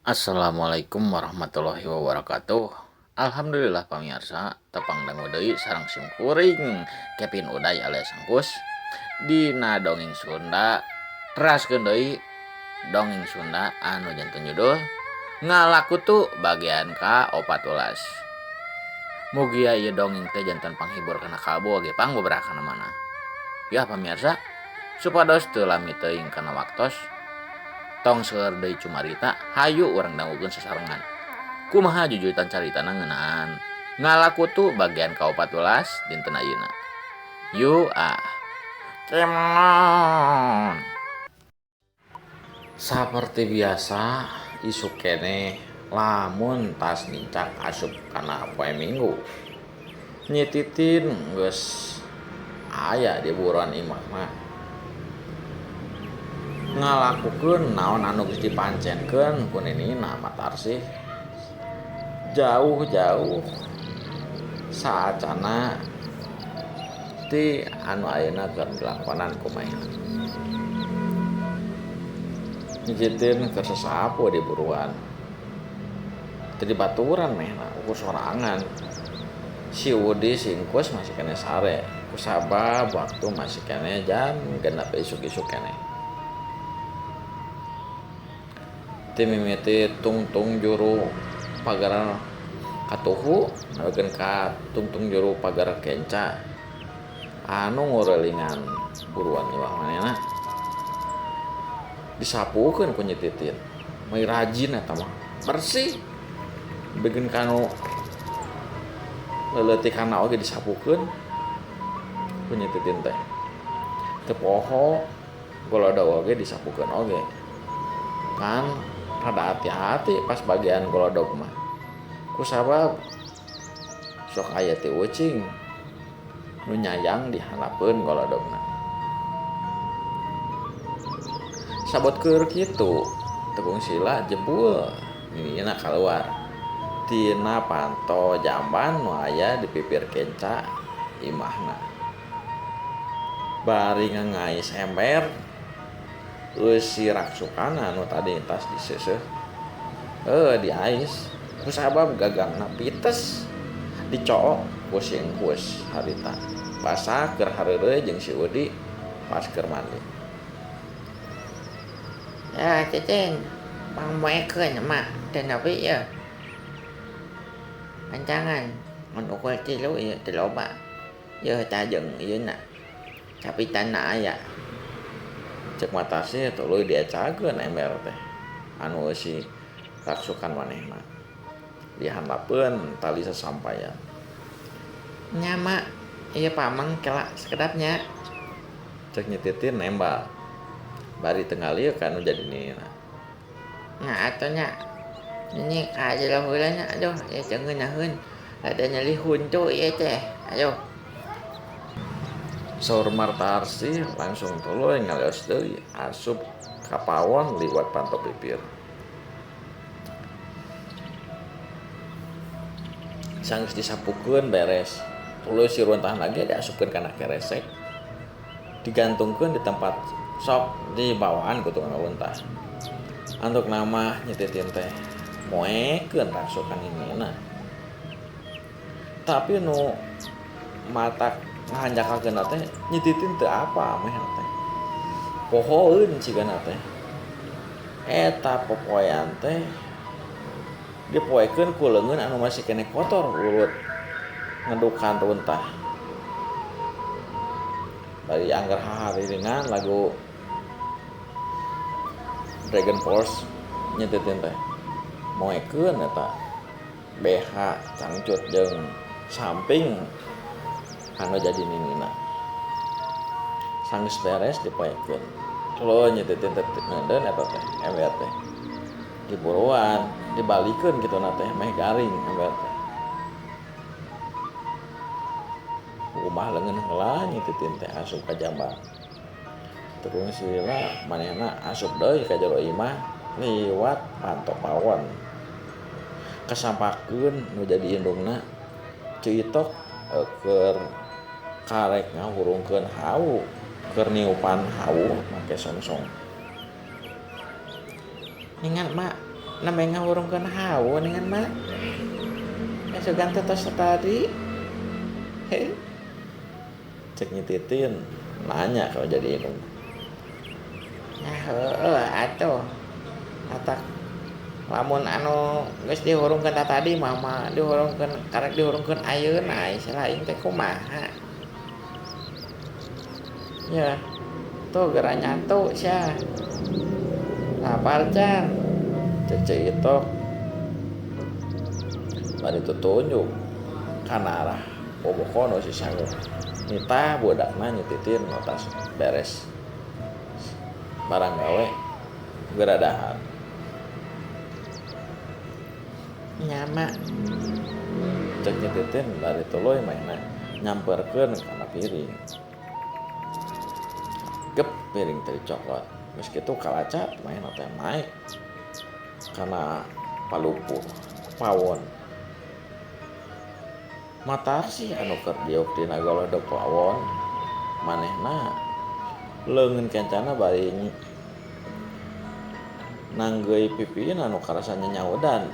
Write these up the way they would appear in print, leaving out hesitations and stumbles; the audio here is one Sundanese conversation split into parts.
Assalamualaikum warahmatullahi wabarakatuh. Alhamdulillah pamirsa tepang dangu deui sareng sim kuring Kevin Uday alias Angkus dina dongeng Sunda teraskeun deui dongeng Sunda anu janten judul Ngalakutu bagian ka 14. Mugia ieu dongeng teh janten panghibur kana kalbu oge pang beberaha kana mana. Yah pamirsa supados teu lami teuing kana waktos. Tong seueur deui cumarita, hayu urang dangukeun sasarengan. Kumaha jujutan caritana ngeunaan Ngalakutu bagian ka-14 dinten ayeuna. Yu ah. Cemon. Saperti biasa isuk keneh lamun tas nincak asup kana poe Minggu. Nyi Titin geus aya di buruan imahna. Ngalakukeun naon anu geus dipancenkeun ku ninina Matarsih. Jauh-jauh saacana ti anu ayeuna keur dilakonan ku manehna. Nyi Titin keur sasapu di buruan. Teu dibaturan manehna ukur sorangan. Si Udi si Engkus masih keneh sare kusabab waktu masih keneh jam genep isuk-isuk keneh. Ti mimiti tungtung juru pagar katuhu nepikeun ka tungtung juru pagar kenca anu ngurilingan buruan iwak manehna disapukeun ku Nyi Titin meni rajin eta mah bersih nepikeun ka nu leuleutikanna oge disapukeun ku Nyi Titin teh. Teu poho golodog oge disapukeun oge. Kan rada hati-hati pas bagian golodog mah. Kusabab sok aya ti ucing nu nyayang di handapeun golodogna. Sabot keur kitu tepung sila jebul ninina kaluar tina panto jamban nu aya di pipir kenca imahna. Bari ngangais ember eusi raksukana nu tadi tas diseuseuh heuh diais kusabab gagangna pites dicook ku si Engkus harita basa keur hareureuy jeung si Udi pas keur mandi. Ya cicing pangmoekeun emak teu nepi yeuh. Ancangan mun ukur tilu ieu teu loba. Yeuh tajeng ieu na capitanna aya. Cek Matasih tuluy diecakeun ember teh anu eusi raksukan manehna. Dihandapeun tali sasampayan. Nya mak, ieu pameng kela sakedap nya. Cek Nyi Titin nembal. Bari teu ngalieu ka nu jadi ninina. Nya atuh nya. Nini ka jero heula nya aduh ieu teu ngeunaheun. Rada nyeri huntu ieu teh. Aduh. Saur Martarsih langsung tuluy ngalios deui asup ka pawon liwat panto pipir. Sanggeus disapukeun beres, tuluy si runtahna ge diasupkeun kana keresek, digantungkeun di tempat sok dibawaan ku tukang runtah. Antukna mah Nyi Titin teh moekeun raksukan ninina. Tapi nu matak ngahanjakakeunna teh Nyi Titin teu apa amehna teh. Pohoeun cigana teh. Eta popoean teh dipoekeun ku leungeun anu masih keneh kotor urut ngedukan runtah. Bari angger hahariringan lagu Dragon Force Nyi Titin teh moekeun eta BH cangcut jeung samping anu jadi ninina. Sanggeus beres dipoekeun. Tuluy Nyi Titin teh ngeundeun eta teh ember teh. Diburuan, dibalikeun kituna teh meh garing ember teh. Kumaha leungeun heula Nyi Titin teh asup ka jamban. Tekung sila manehna asup deui ka jero imah liwat panto pawon. Kasampakeun nu jadi indungna Ceu Itok keur karek ngahurungkeun hawu keur niupan hawu make songsong. Ningan mak, Nembe ngahurungkeun hawu ningan mak. Sugan teh tos tadi. Heh. Cek Nyi Titin nanya kalau jadi indung. Nah, heueuh atuh. Matak lamun anu geus dihurungkeun tadi mah mah dihurungkeun karek dihurungkeun ayeuna istilah aing teh kumaha. Ya, tuh geura nyatu sia. Lapar can. Cek Ceu Itok bari tutunjuk kana arah bobokono si sangu. Nitah budakna Nyi Titin nu tas beres barang gawe geura dahar. Nya mak. Cek Nyi Titin bari tuluy manehna nyamperkeun kana piring. Gep piring teh dicokot. Geus kitu kalacat manehna teh naek kana palupuh pawon. Matarsih anu keur diuk dina golodog pawon manehna leungeun kencana bari nanggeuy pipina nu karasa nyanyaudan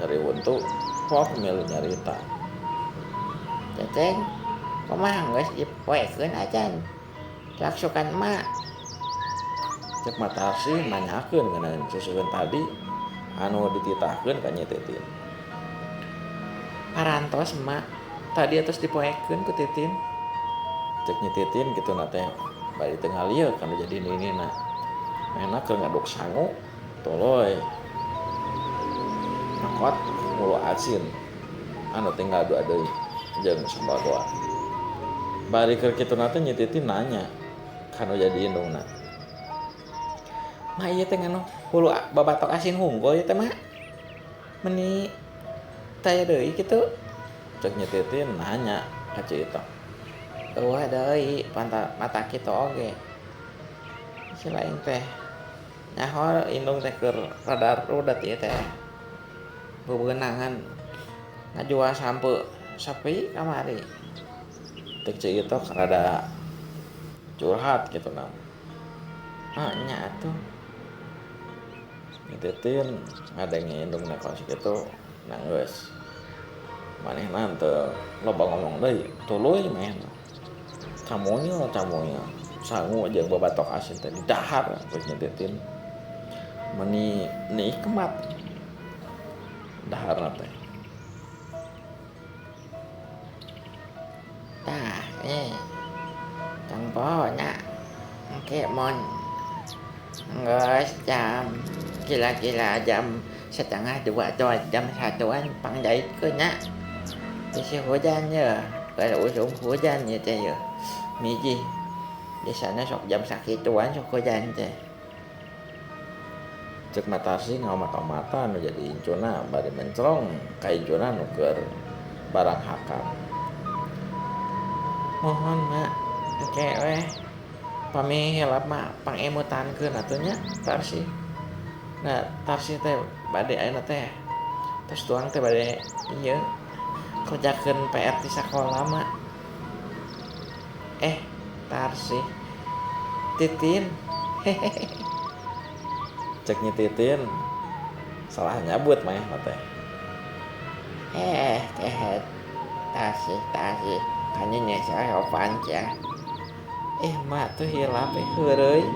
nyeri huntu pok milu nyarita. Ceceng, kumaha geus dipoekeun acan? Laksukan emak. Cek Matarsih nanyakeun ngeunaan susuheun tadi anu dititahkeun ka Nyi Titin. Parantos emak, tadi atos dipoekeun ku Titin. Cek Nyi Titin kituna teh bari teu ngalieuk kana jadi ninina. Manehna keur ngaduk sangu tuluy nyokot hulu asin anu tinggal dua deui jeung sambal goa. Bari keur kituna teh Nyi Titin nanya kanu jadi indungna. Ma ieu teh nganu hulu babatok asin hungkul ieu teh mak. Meni taya deui kitu. Cek Nyi Titin nanya ka Ceu Itok. Eueuh deui panta mata kitu oge. Si lain teh nyaho indung teh keur rada rudet ieu teh. Bebeunangan ngajual sampeu sapi kamari. Cek Ceu Itok rada curhat kitu na. Oh nya atuh. Nyi Titin ngadenge indungna kos kitu nanggeus. Manehna teu loba ngomong deui, tuluy manehna. Camunyul camunyul sangu jeung babatok asin teh didahar ku Nyi Titin. Meni nikmat daharna teh. Tah, tong poho nya. Engke mun geus jam kira-kira jam 1:30 atau jam 1-an pangjaitkeun nya. Bisi hujan ye, keur usum hujan ye teh ye. Miji biasana sok jam sakituan sok hujan teh. Cek Matarsih ngaomat-omatan nu jadi incuna bari mencrong ka incuna nu keur barang hakam. Mohon mak, engke weh pami hilap mah pangemutankeun atuh nya Tarsih. Nah, Tarsih teh bade ayeuna teh tos tuang teh bade ieu kerjakeun PR di sakola mak. Tarsih Titin. Hehehe. Cek Nyi Titin salah nyabut manehna teh. Kehet. Tarsih, Tarsih. Kanya sopan sia. Mak tuh hilap heureuy.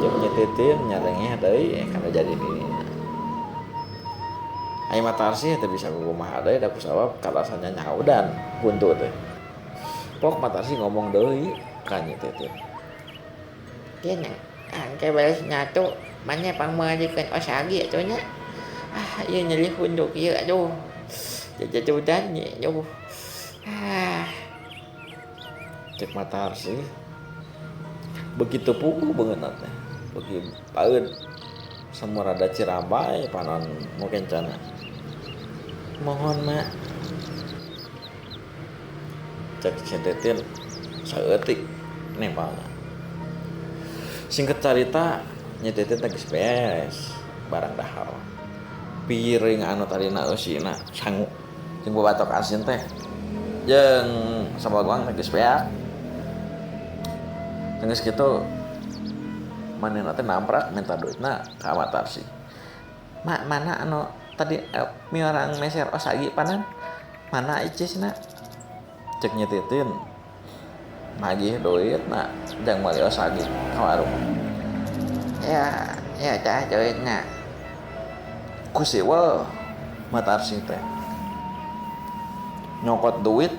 Cek Nyi Titin nyarengeh deui kana jadi ninina. Ai Matarsih teh bisa kumaha deui da kusabab karasana nyaudan huntu teh. Pok Matarsih ngomong deui ka Nyi Titin. Tin, engke beres nyatu mane pangmeulikeun osagi atuh nya. Ah, ieu nyeri huntu kieu aduh. Jajadudan ye aduh. Ah. Cek Matarsih begitu puguh beungeutna teh. Beuki paeun semua rada cirabay panon nu kencana. Mohon mak. Cek Nyi Titin saeutik nempalna. Singkat carita Nyi Titin teh geus beres barang dahar. Piring anu tadina eusina sangu jeung babatok asin teh jeung sambal goang teh geus beak. Geus kitu Manehna teh namprak minta duitna ka Matarsih. Mak mana anu tadi miorang meser osagi panan? Mana icisna? Cek Nyi Titin nagih duitna jang meuli osagi ka warung. Ya, ya tah duitna. Ku siwel Matarsih teh. Nyokot duit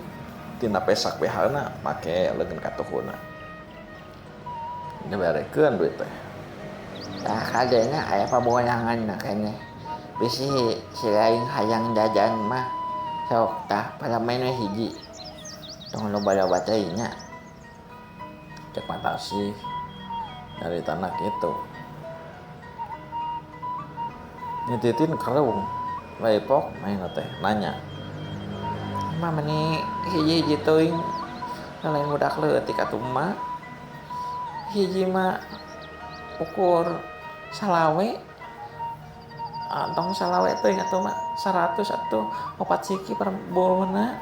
tina pesak behana make leungeun katuhuna. Diberekeun duit teh. Tah kadena aya pabolangan keneh. Bisi si lain hayang jajan mah sok tah palamen we hiji. Tong loba-loba teuing nya. Cek Matarsih nyaritana kitu. Nyi Titin kerung lepok manehna teh nanya. Mah meni hiji-hiji teuing lain budak leutik atuh emak. Hiji mah ukur salawe. Tong salawe teuing atuh mah 100 atuh 4 siki per buruhna.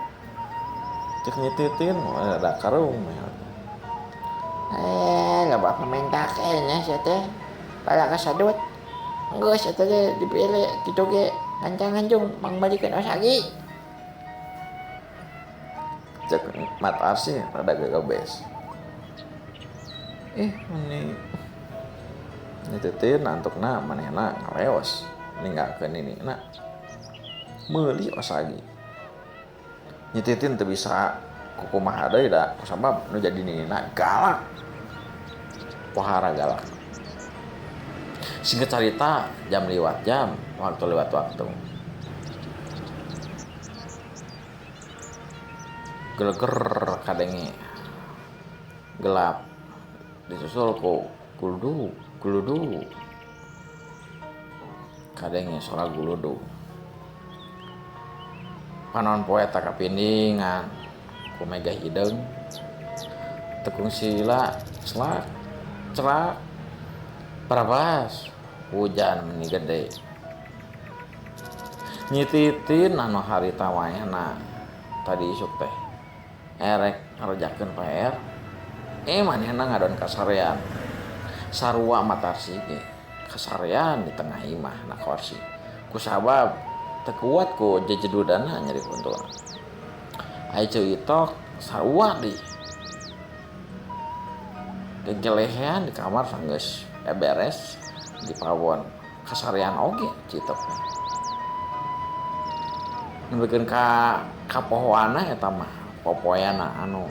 Cek Nyi Titin rada karung manehna teh. Loba pamenta keneh sia teh. Pala kasadut. Geus eta ge dipilih kitu ge ngancang-ngancung mangbalikeun osagi. Cek Matarsih rada gegebes. Meni Nyi Titin antukna manehna ngaleos ninggalkeun ninina. Meuli osagi. Nyi Titin teu bisa kukumaha deui da kusabab nu jadi ninina galak. Pohara galak. Singkat carita jam liwat jam, waktu lewat waktu. Geleger kadenge gelap disusul ku guludu guludu kadenge sora guludu. Panon poe tak kapindingan ku mega hideung tekung sila selak cerak parabas hujan meni gede. Nyi Titin anu harita waehna tadi isuk teh erek ngarjakeun PR, manehna ngadon kasarean. Sarua Matarsih ge kasarean di tengah imah na korsi. Kusabab teu kuat ku jejedudana nyeri huntuna. Ai Ceu Itok sarua di gegelehean di kamar sanggeus beres di pawon kasarean oge Ceu Itok teh. Nembekeun ka kapohoana eta mah popoeana anu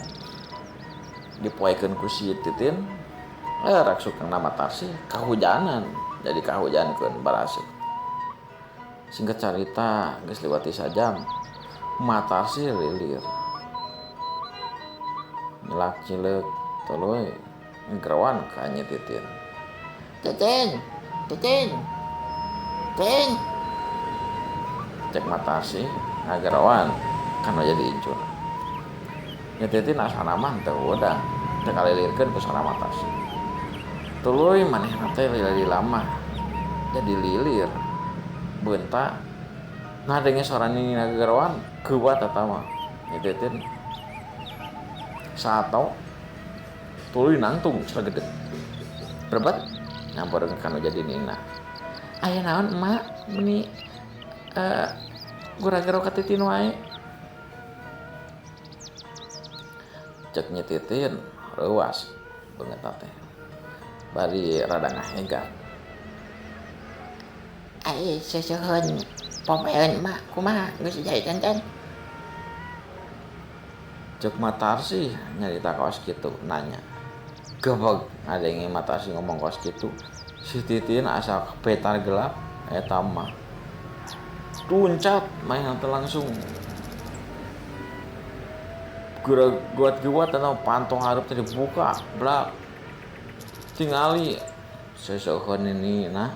dipoekeun ku si Titin, raksukeun Matarsih kahujanan jadi kahujankeun baraseuh. Singkat carita geus liwat sajam Matarsih lilir. Nyelak cileuk tuluy ngegeroan ka Nyi Titin. Titin, Titin, Tin. Cek Matarsih ngageroan kana jadi incuna. Nyi Titin asana mah teu udah teu kalilirkeun ku sora Matarsih. Tuluy manehna teh lila-lila mah jadi lilir. Beunta ngadenge sora nini ngageroan geuwat eta mah. Nyi Titin sato tuluy nangtung saregedeg. Berebet nyampeurkeun kana jadi nina. Aya naon emak meni gura-gero ka Titin wae. Cek Nyi Titin reuas beungeut teh. Bari rada ngahegat. Ai seseuheun popoeun emak kumaha geus jahitan can? Cek Matarsih nyarita kaos kitu nanya. Gebeg ngadenge Matarsih ngomong kaos kitu. Si Titin asa kepetar gelap eta mah. Tuncat manehna teh langsung guat-guat atau panto hareup teh dibuka blak. Tingali seseuheun ini nah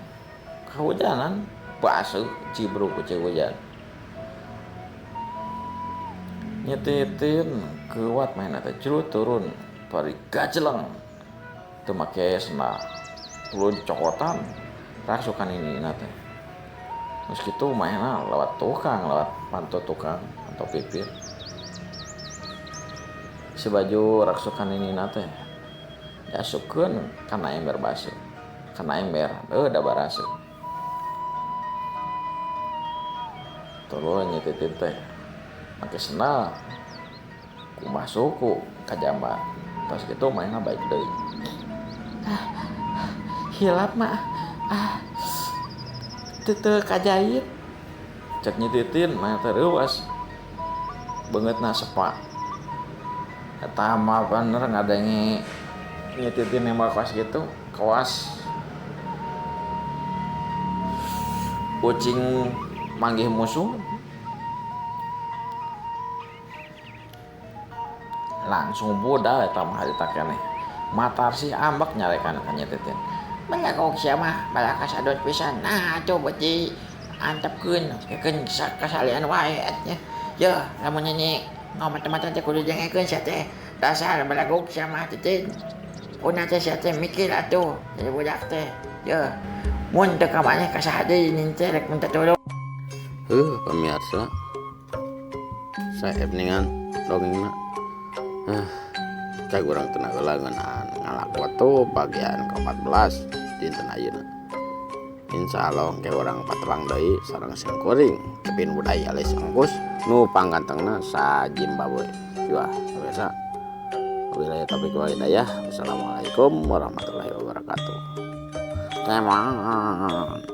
kahujanan basuh cibruk ku hujan. Nyi Titin kuat manehna teh jero turun bari gajeleng teu make sendal tuluy dicokotan rasukan ini na teh. Geus kitu manehna lewat tukang, lewat panto tukang atau pipir. Si baju raksukan ini na teh diasupkeun kana ember basuh. Kana ember heuh da baraseuh. Tuluy Nyi Titin teh make sendal kumbah suku ka jamban. Tos kitu manehna baik deui. Hilap mak ah teu teu kajait. Cek Nyi Titin manehna teh reuwas beungeutna sepa. Eta mah bener ngadenge Nyi Titin nembak kawas kitu kawas ucing manggih musuh langsung budal eta mah harita keneh. Matarsih ambek nyarekan ka Nyi Titin. Balagog sia mah balaka sadot pisan. Nah atuh beut diantepkeun keun kasalian wae nya. Yeuh lamun nini ngomat-omatan teh kudu didengekeun sia teh. Dasar balagog sia mah Titin. Una teh sia teh mikir atuh jadi budak teh. Yeuh mun teu ka maneh ka saha deui nini teh rek minta tulung. Heuh pamirsa saep ningan dongengna. Heuh cag urang teu heula ngeunaan ngalakot bagian ka 14 dinten ayeuna. Insyaallah engke urang patepang deui sareng sim kuring Kevin Budaya alias Engkus nu panggantengna sa Zimbabwe. Yuah pamirsa. Wabillahi taufiq wal hidayah. Wassalamualaikum warahmatullahi wabarakatuh. Come on.